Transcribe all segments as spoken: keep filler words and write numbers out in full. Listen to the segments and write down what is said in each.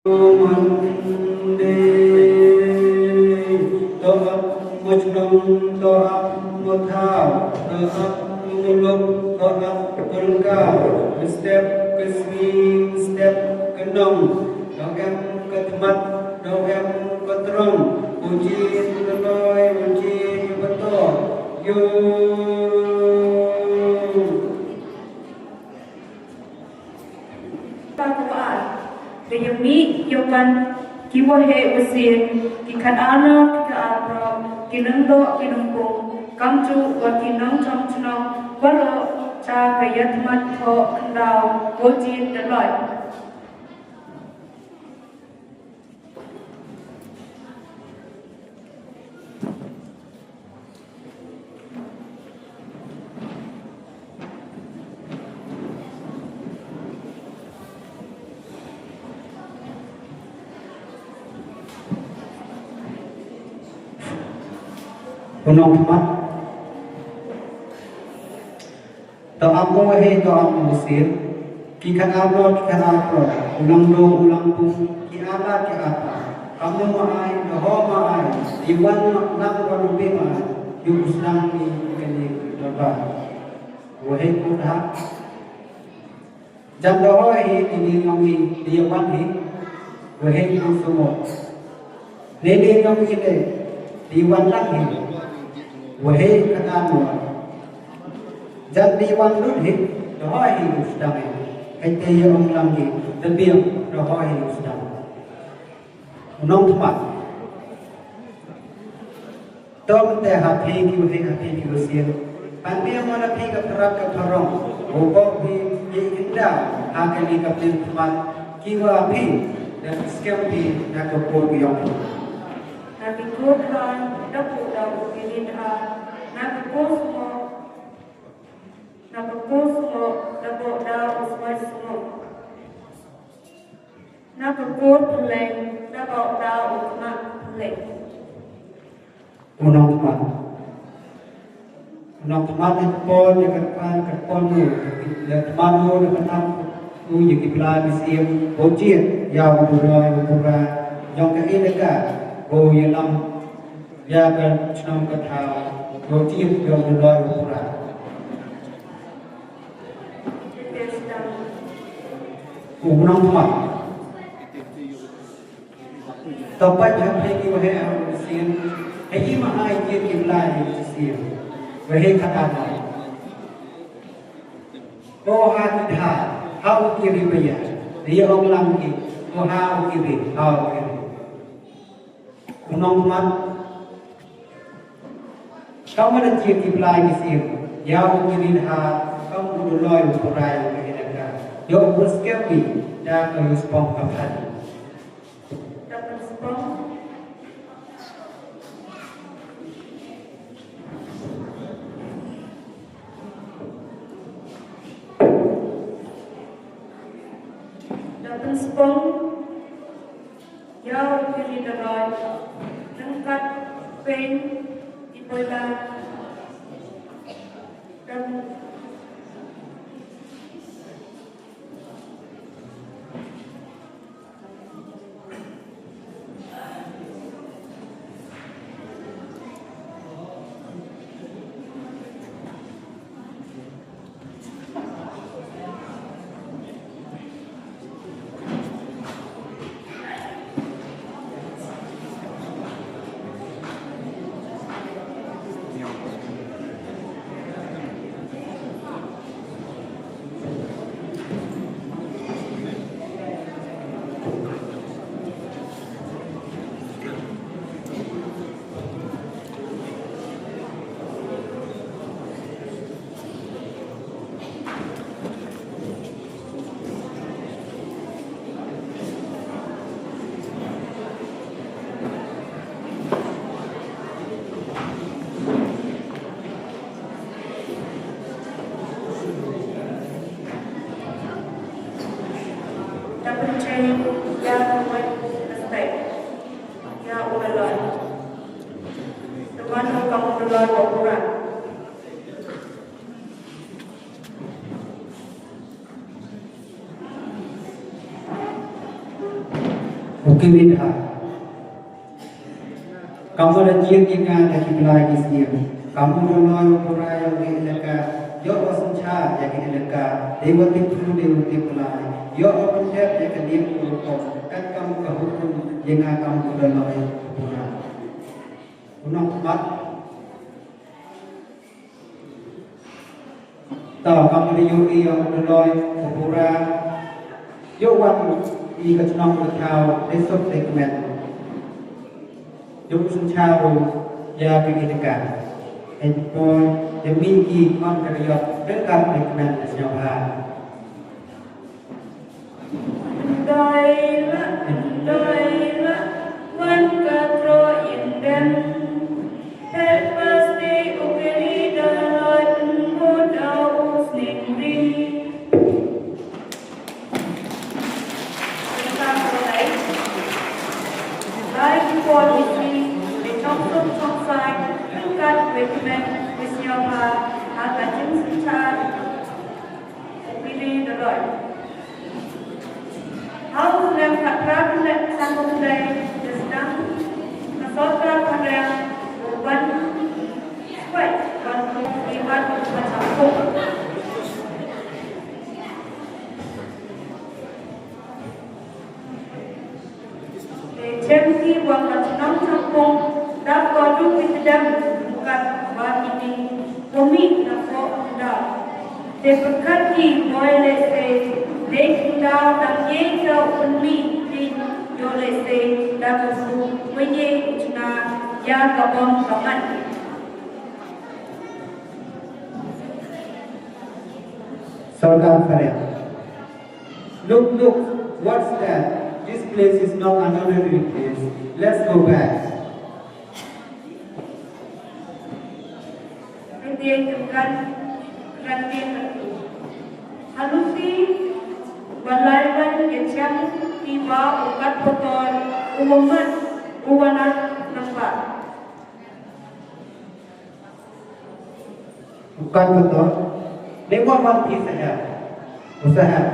Monday, to ap mo chnong, to ap mo thaw, to ap mo muluk, to ap mo lyngkha, step ka sngi, step ka nong, to em ka thmat, to em ka trong, u jied u loi, u jied u bato, yo. Ba ka ba ar. Ka ïamih ïaban ki waheh wasien, ki khatar noh, ki khatar noh, ki nongdoh, ki nongpung, kumjuh wat ki nongchong chnong baroh, sha ka ïathmat thoh khyndaw, u jied u loi. U nongthmat. To ap mo waheh, to ap mo wasien. Ki khatar noh, ki khatar noh, u langdo, u langpung, ki arlad, ki arpad. Kam no ma ai, doho ma ai, i wan ma nang wan u be ma ai, ïa u sdang ni kane ka dorbar. Waheh ko da. Jan doho hi, ini ngi ïa wan hi. Waheh ko sumo. Nene nong ine, di wan lang hi. Waheh kata mo. Jan di wan lut hi, dohoi hi u sdang hi. Kaite ïa ong lang hi, da biang dohoi hi u sdang. Nongthmat. Tang te ha phi ki waheh ha phi ki wasien. Pan biang mo na phi ka pharap ka pharong. Ko ko phi ki inda ha kane ka pynthmat ki wa phi da skhem phi na ka por ki yong phi. Na ka kor khan, da kor da u kirit ha, na ka kor sngok, na ka kor sngok, da kor da u smai sngok. Na ka kor pynleng, da kor da u kma pynleng. U nongthmat. U nongthmat ïa ka por, ïa ka kpan, ka kpan u, ïa ka kpan u, ïa ka kpan u, ïa ki pla ki siem, u jied, ïa u duloi u pura, jong ka ïa ka, u ïalam, ïa ka chnong ka thaw, u jied, ïa u duloi u pura. U nongthmat. To pait ha phi ki waheh ha u sien. Ha i ma ha i ki ki blai ha u sien. Waheh kata na. Ko ha ki dha, ha u ki ri ba ya. Ri ong lang ki, ko ha u ki ri, ha u ki ri. U nongthmat. Kam da jied ki blai ki siem. Ïa u ki ri dha, kam u duloi u prai u ki ri dha. Ïa u bus ke wi, da ko yu spong ka phat. Da pynspong ïa u kiri da roi, nangkat pyn i boila. Da U Kiridha. Kam u da jied ïa nga da ki blai ki siem. Kam u Doloi u pura ïa ki elaka. Ïoh u synshar ïa ki elaka. Dei wa tip thru dei wa tip blai. Ïoh u pyndep ïa ka niam u rukom. Katkam ka hukum ïa nga kam u Doloi u pura. U nongbat. To, kam u da ïohi ïa u Doloi u pura. Ïoh wan ïa ka chnong ka thaw, dei suk dei kmen. Ïoh u synshar ruh ïa ka elaka. Hynrei ïa mih ki mon ka ïoh, dei kmen ka sngewbha. Ndai la, ndai la, wan ka tro in dem. Pet pasti u kiri da loi, mbo da u sning ri. Lai ki por isi, me chong suk chong sai, kat wekmen, wisyo ha, ha ka jing sinchar. Pili doloi. Hau snem khat phra phew san phew lai, da sdang ka sorkar phareng ban swai ban khong ibat ban chapung. Te chem ki wa ka chnong chapung, dap ko du ki tdem, bukan wa ki ni, wa mi na ko da. Te pyrkhat ki boi lehse, dei ki daw dang ye ka u pynmih ki, ïoh lehse, da ka su, wa ye u chna, ïa ka bom ka man. Sorkar phareng. Look, look, what's that? This place is not an ordinary place. Let's go back. Ryndieng kan, ryndieng kan. Halusi, walai ban ye chang, iba u kat potor, u mat, u wanat nampak. U kat potor, they were one piece ahead. U Saheb.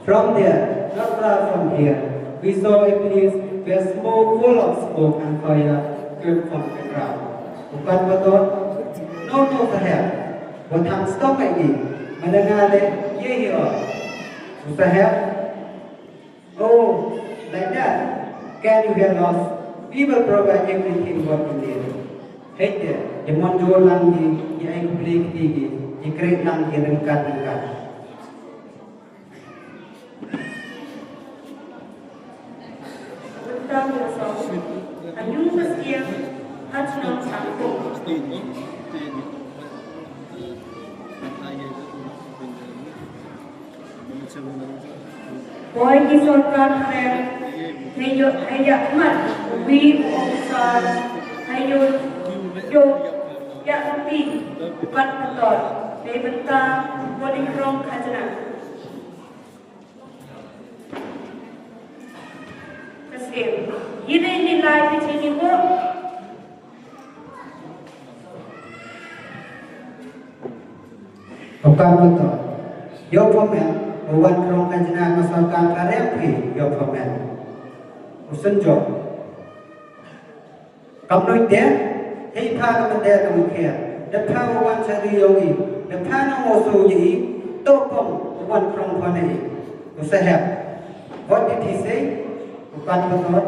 From there, not far from here, we saw a place where smoke full of smoke and fire came from the ground. U kat potor, no, no, Saheb. Wa thang stop ai ni. Mana nga le, ye hi o. U Saheb. Oh, like that? Can you help us? We will provide everything what you need. Hei te, ye mon jor lang ki, ye ai khublei kti ki, ye khreh lang ki ryngkat ryngkat. Bynta ba sawdong, ha ïing ha skiang, ha chnong sangkong. Boi ki sorkar phareng, hei ïoh, hei ïa mat, wi u officer, hei ïoh, ïoh, ïa mti, pat patot, hei bynta, boi ki rong khajna. Ka siem, yini ni lai pi chini mo. Okan betul. Yo komen, wan krong kajna ka sorkar karem pi, yo komen. Usen jok. Kam noi te, hei pha ka mende ka mukhe. Da pha wan sa ri yo i. Da pha na mo so i. To kom, wan krong kone i. Usahep. What did he say? Okan betul.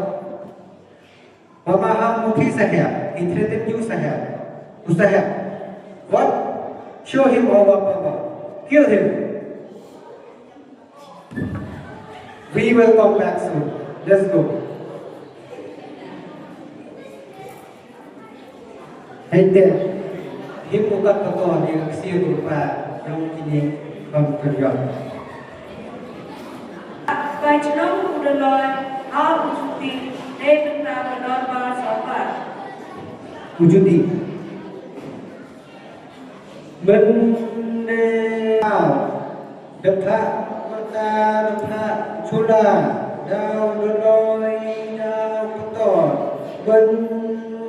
Wama ham muthi sahep, he threatened you sahep. Usahep. What? Show him our power. Kill him. We will come back soon. Let's go. Hei te, him u kat pato ne ka ksiar u pa jong kine kham pyrjot. Bai chnong u da loi, ha u juti, ne bynta ka dorbar sorkar. U juti. Mynne. Dapha, mata, dapha, chula, dau, doloi, dau, petor, bendeng.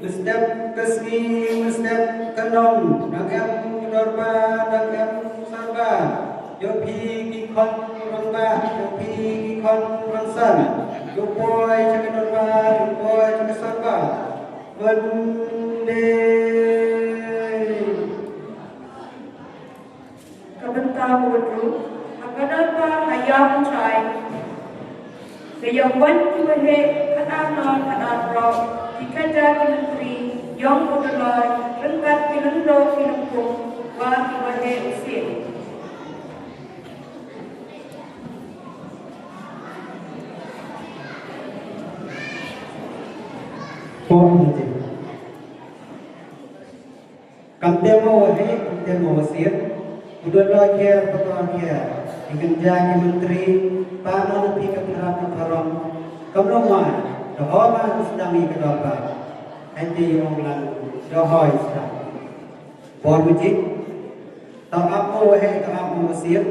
Mestep ka sngi, mestep ka nong, dang em dorbar, dang em sorbar. Ïoh phi ki khon rangbah, ïoh phi ki khon Rangsan, u poi sha ka dorbar, u poi sha ka sorkar. Bynta. Ka bynta ba wadru, ha ka dorbar ha Ïawchai. Ka ïa wan ki waheh, khatar nor, khatar prok, ki kata ki myntri, ïong u Doloi, ryngkat ki lyngdoh ki lympung, wa ki waheh u Syiem. Pom ni. Kam tem mo waheh, kam tem mo wasit. U Doloi kher, pator kher. Ki kynja ki myntri, pa no na phi ka tharat ka tharom. Kam no mai, da hoi ma sdang ïa ka dorbar. Hynrei ong lang, da hoi sdang. Bor mujit. Tang ap mo waheh, tang ap mo wasit.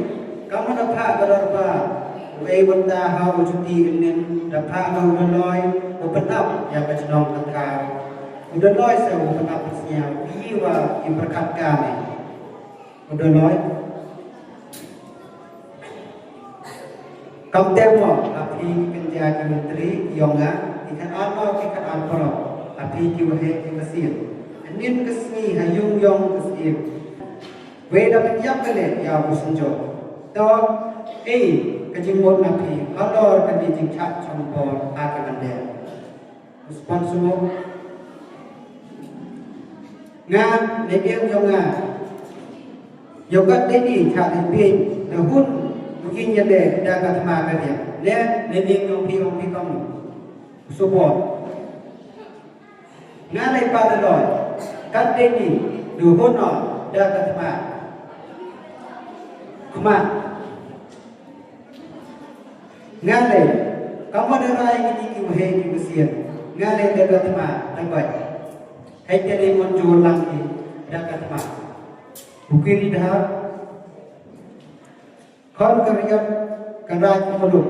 Kam da phah ka dorbar. Uei bynta ha u juti ynnin, da phah ka u Doloi, u pynap ïa ka chnong ka thaw. U Doloi se u pynap sñiaw, i wa i pyrkhat ka me. U Doloi. Kam tem mo, ha phi ki kynja ki myntri, ïong nga, ki khatar mo, ki khatar prok, ha phi ki waheh ki wasit. Ynnin ka sngi, ha ïung ïong ka sngi. Wei da pynïap ka leh ïa u Synjoh. To, ei, ka jingmut na phi, halor kane jingchah chong bor ha ka Mandera. Responsible. Nga, ne ïeng jong nga. Ïoh kat dei ni, chah dei phi, na hun, u ïing ïaleh, da ka thma ka riam. Ne, ne ïeng jong phi, jong phi kam. Support. Nga lei pa Doloi, kat dei ni, du hun o, da ka thma. Khmat. Nga lei, kam da rai kini ki waheh ki wasit. Nga lei da ka thma, da bait. Hei te lei mon jur lang ki, da ka thma. U Kiri Dhar. Khon ka riat ka raij ka muluk.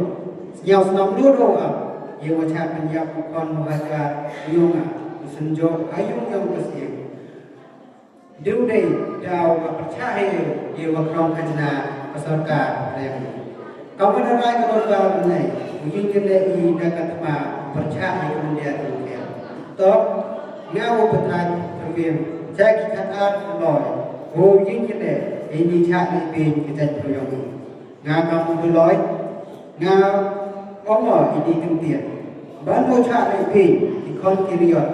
Sñiaw snam lut ruh ap. Ïa wa chah pynïap u khon u hajar, u ïong nga, u Synjoh, ha ïung ïong ka siem. Dei u dei daw ka pyrchah hi ïa wa krong khajna ka sorkar rem. Ka wa da rai ka dorbar ne, u ïing ka ne i da ka thma pyrchah hi ka Mandera ka Mandera. Tok, nga u pyrthai pyrwim, cha ki khat ar loi, u ïing ka ne, i ni cha ne pin ki tet pyrwim. Nga kam u Doloi, nga ong mo i di ktien. Ban mo chah leh phi, ki khon ki riot.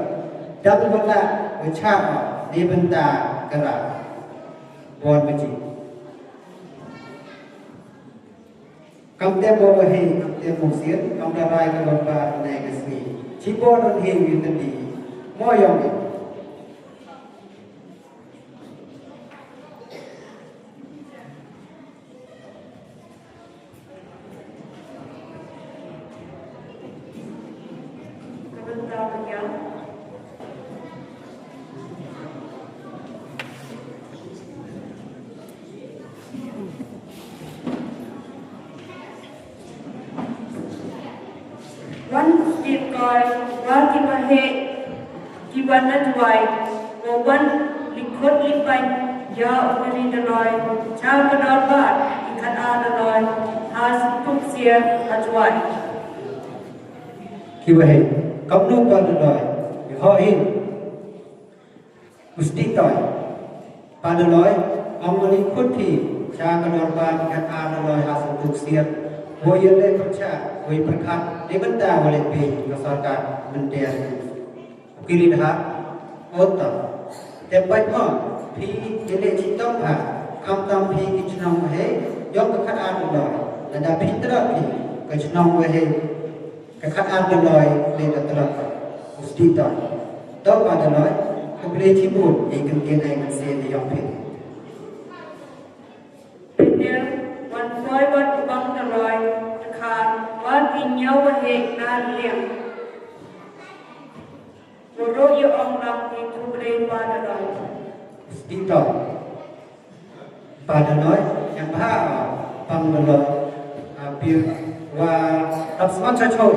Dang mo lah, mo chah mo, ne bynta ka rat. Bor mo chi. Kam tem mo waheh, kam tem mo sir, kam da rai ka dorbar ne ka sngi. Chi bor don hi wi tadi. Mo yong. Wan sdip koi, wa ki waheh, ki wan na Jowai, wa wan likhot lipain, ïa u Kiri Doloi, cha ka dorbar, ki khat ar Doloi, ha Sngewthuh Ksiar, ha Jowai. Ki waheh, kamno pa Doloi, ïa ho hin. Musti toi. Pa Doloi, ong mali khut phi, cha ka dorbar ki khat ar Doloi ha Sngewthuh Ksiar. Wo ïa leh pyrchah, wo ïa pyrkhat, ne bynta wo leh phi, ka sorkar, mynta. U Kiri Dhar, o to. Te pait mo, phi ïa leh chitom ha, khamtam phi ki chnong waheh, ïong ka khat ar Doloi. Lada phi trot phi, ka chnong waheh. Ka khat ar Doloi ne da trot. Musti to. To pa Doloi, khublei chibun, ïa ka ktien ai mynsiem ïa phi. Pynïar, wan poi wat u Bang Doloi, tkhar, wat i ñiaw waheh na liang. Boro ïa ong lang ïa khublei pa Doloi. Musti to. Pa Doloi, ïa ba, Bang Doloi, a, pir, wa, tap smat cha chou.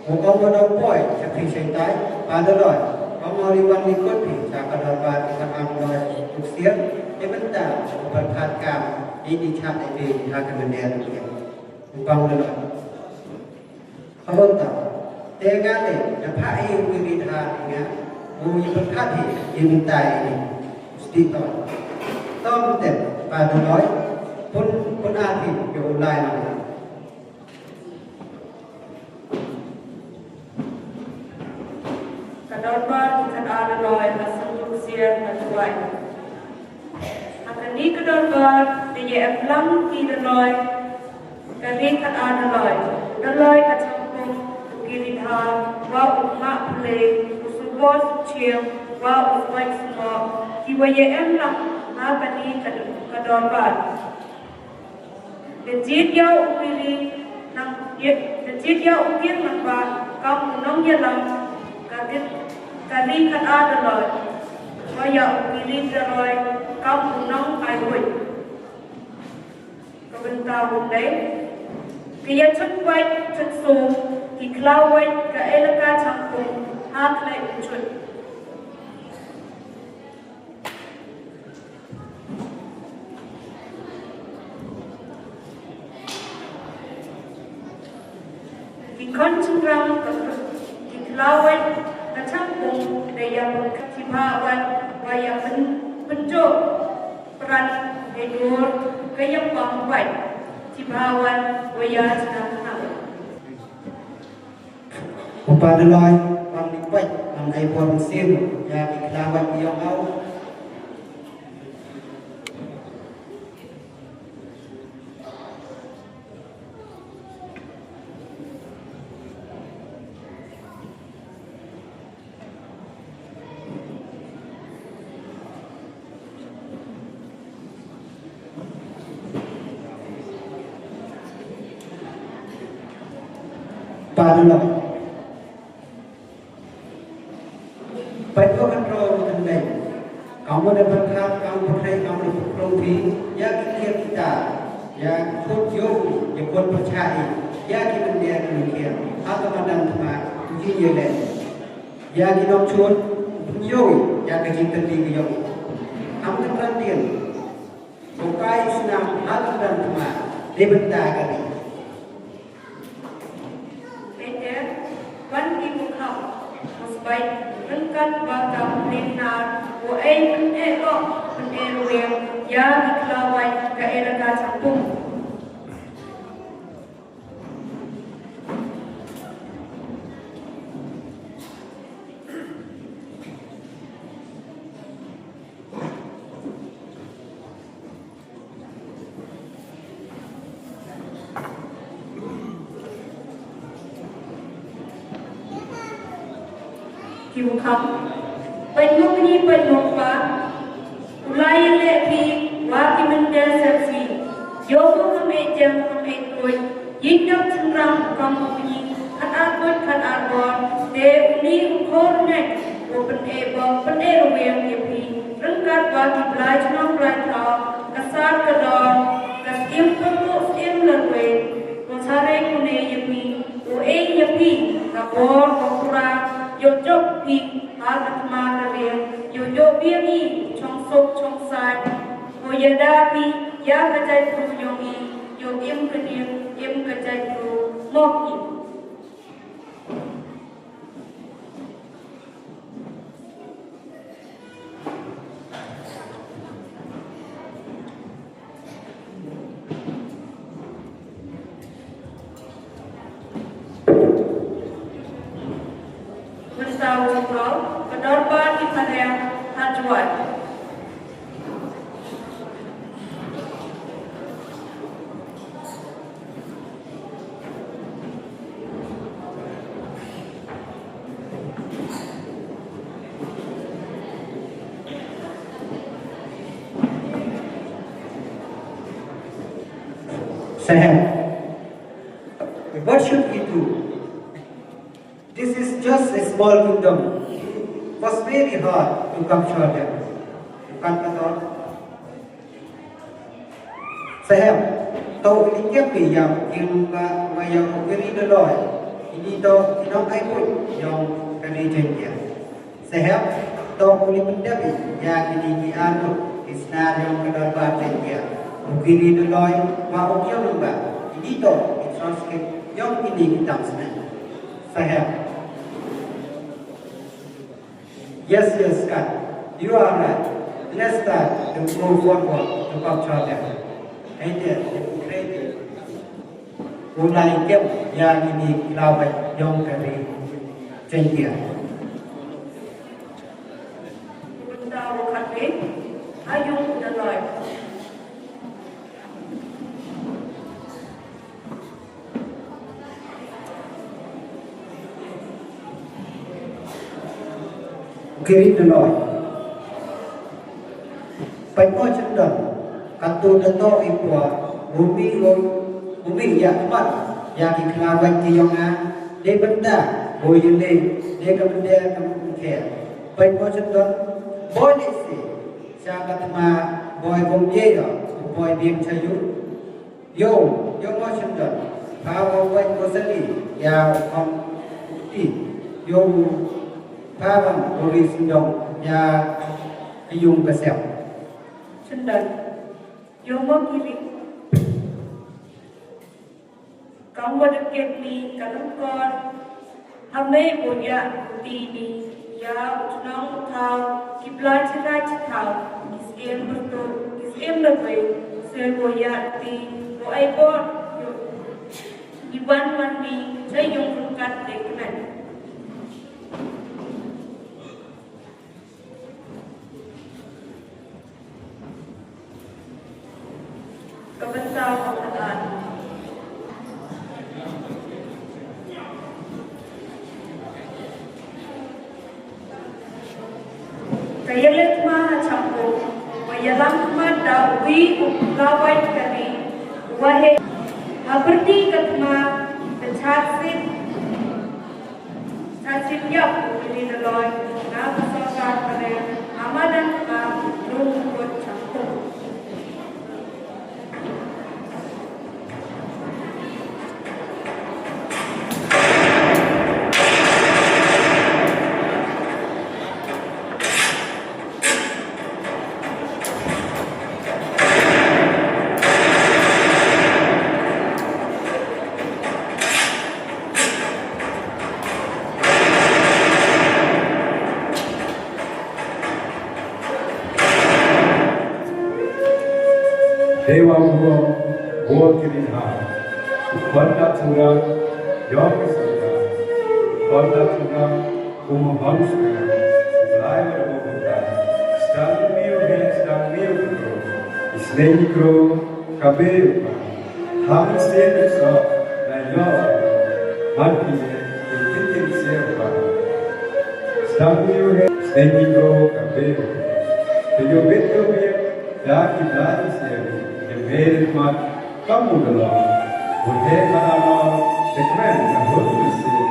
Wa ong wa dau poi, cha phi chai tai, Pa Doloi. Ong wa ri wan ni kot phi, cha ka dorbar, cha ka dorbar, tuk siar, e benta, wa pyrkhat kam, ini chat e phi, ha ka mender phi. Bang Doloi. Hota, te nga te, da pha e u kiri dha ni nga, u yi pyrkhat hi, yi mynta ini. Sti ton. Tom tem, pa Daloi, pun, pun ati, yo u lai lang. Ka dorbar ki khat ar Daloi, ka sum duk siar, ka tuai. Ha kane ka dorbar, te ye em lang ki Daloi, ka ri khat ar Daloi, Daloi ka Changpung, u Giridhar, wa u Mah Pule, u Subor Suchiang, wa u Swai Sngok, ki wa ye em lang, ha kane ka, ka dorbar. Ka jied ïa u Kiri nang, ka jied ïa u Kir nang ba, kam u nongïalam, ka ri, ka ri khat ar Daloi. Wa ïa u Kiri Daloi, kam u nong ai buit. Ka bynta u dei. Ka ïa chut wait chut sum, ki khlaw wait ka elaka Changpung, ha khlei u chut. Ki khon chynrang ka, ki khlaw wait ka Changpung, da ïa pynkhap, ki bha wan, wa ïa pyn, pynjop pran, da dur, ka ïa pang wait, ki bha wan, wa ïa chnang kham. U Pa Daloi, wan li pait, ngan ai bor mynsiem, ïa ki khlaw wait ki ïong aw. Pa Daloi. Peit ko hynriew hynrei. Kam da pyrkhat, kam pyrkhat, kam pyrkhat phi, ïa ki kiar kita, ïa ki khun ïong, ïa ki khun pyrshah, ïa ki mynder ki mynder, ha ka madan thma, ki ïa len. Ïa ki nongshun, ïong, ïa ka jingtylli ki ïong. Am ka tran dien. Ko kai snam, ha ka madan thma, dei bynta ka ri. Peit, wan ki mukham, musbai, ryngkat ba ka pynnar, u ei pyneh lok, pyneh rwiang, ïa ki khlawait, ka elaka Changpung. Ki mukham, pynmukni pynmukpa, u la ïaleh phi, wa ki mynder syrsi, ïoh u hynmen jam hynmen khuid, ïing dap chynrang u kam u kñi, khat ar khuid khat ar bor, te uni u khor ngai, u pyneh bor, pyneh rwiang ïa phi, ryngkat wa ki blai chnong blai thaw, ka sar ka dor, ka siem pyntuh siem lawei, u sareng une ïa phi, u ei ïa phi, ka bor ka pura, ïoh jop phi, ha ka thma ka riang, ïoh ïoh biang i, chong suk chong saiñ, u ïada phi, ïa ka jaitbru yong i, ïoh im ka niam, im ka jaitbru, mo phi. Mynta u Jubor, ka dorbar ki Phareng, ha Jowai. Saheb, what should we do? This is just a small kingdom. It was very hard to capture them. Kan ka dor. Saheb, to u li kep ïa u king ba, ba ïa u Kiri Doloi. Ini to ki nong ai buit ïong ka ri Jaintia. Saheb, to u li pyndep ïa kini ki arngut ki snar ïong ka dorbar Jaintia. U Kiri Doloi, wa u ïong ba. Ini to ki transcript ïong kini ki tam snar. Saheb. Yes, yes, Scott. You are right. Let's start to move forward to Kong Chor Deng. Hei, dei, dei, dei. U lai kem ïa kine ki khlaw beit yong ka ri Jaintia. Bynta u khatwei, ha ïung u Daloi. Ki ri Daloi. Peit mo Chyndon, katto katne i por, u mih u, u mih ïa khmat ïa ki khlaw beit ki yong nga, dei bynta u ïaleh, dei ka mynder ka mynkher. Peit mo Chyndon, boi lehse sha ka thma, boi bym ïeh ïa u boi biang sha ïung. Ïoh, ïoh mo Chyndon, pha bym beit mo sali ïa u khong u kti. Ïoh, pha bym beit mo sali ïa ka ïung ka sem. Chyndon, ïoh mo ki ri. Kam wa da kep ni ka lyngkor. Ha mei u ïa u kti ni, ïa u chnong u thaw, ki bla chira chithaw, ki siem byrtuk, ki siem lawei, se u ïa u kti, u ai bor, ïoh. Ngi wan wan ni, cha ïung ryngkat dei kmen. Ka bynta ka khatar. Ka ïaleh thma ha Shangpung, wa ïalam khmat da uwei u khlaw beit ka ri, wa heh ha pyrdi ka thma, ka chad sip. Sa chim ïap u Billy Doloi na ka sorkar ka rem ha madan ka Lungput Shangpung. Dewa Burom, Burom Kirin Ha, Ukhonda Tsunga, Yong Kisunga, Ukhonda Tsunga, Umahon Tsunga, Ulai Wadawo Buta, Stang Miu He, Stang Miu Kro, Isnei Kro, Kabe Upa, Ham Sien Sok, Na Yo, Mati, Kitin Sien Upa, Stang Miu He, Isnei Kro, Kabe Upa, Te Yo Bet Yo Bet, Da ki dai sien, e mer mat, kam u da long. Bun he ka da long, te kmen ka hut ka sien,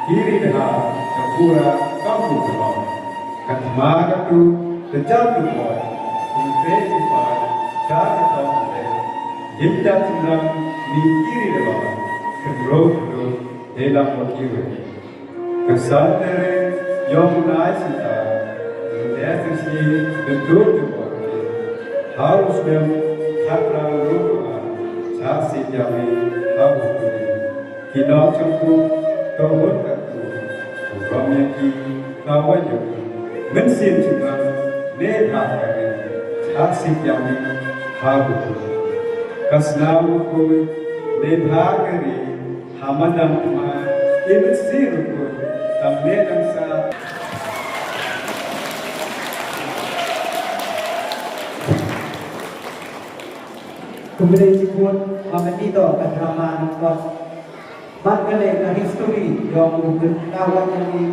kiri da ha, ka pura, kam u da long. Ka thma ka tu, te jam tu boy, kum te ki pai, da ka tong te. Yin da tu nang, mi kiri da long, ken ro tu, te lam mo ki we. Ka san te re yong nai sita, te te shi de dur de bor. Ha u snem khatra ru a, cha si ya mi ha u tu. Ki nong chang ku, to hut ka tu. Rom ya ki, ka wa yu. Mynsiem chi ngan, ne bha ka ri, cha si ya mi ha u tu. Ka sna u ku, ne bha ka ri, Ha madan thma, i mynsiem ruh, tang ne tang sa. Kumne jingkut, ma mynta ka drama nongkot. Bad kane ka history, jong u kynthei ka wan jong ngi.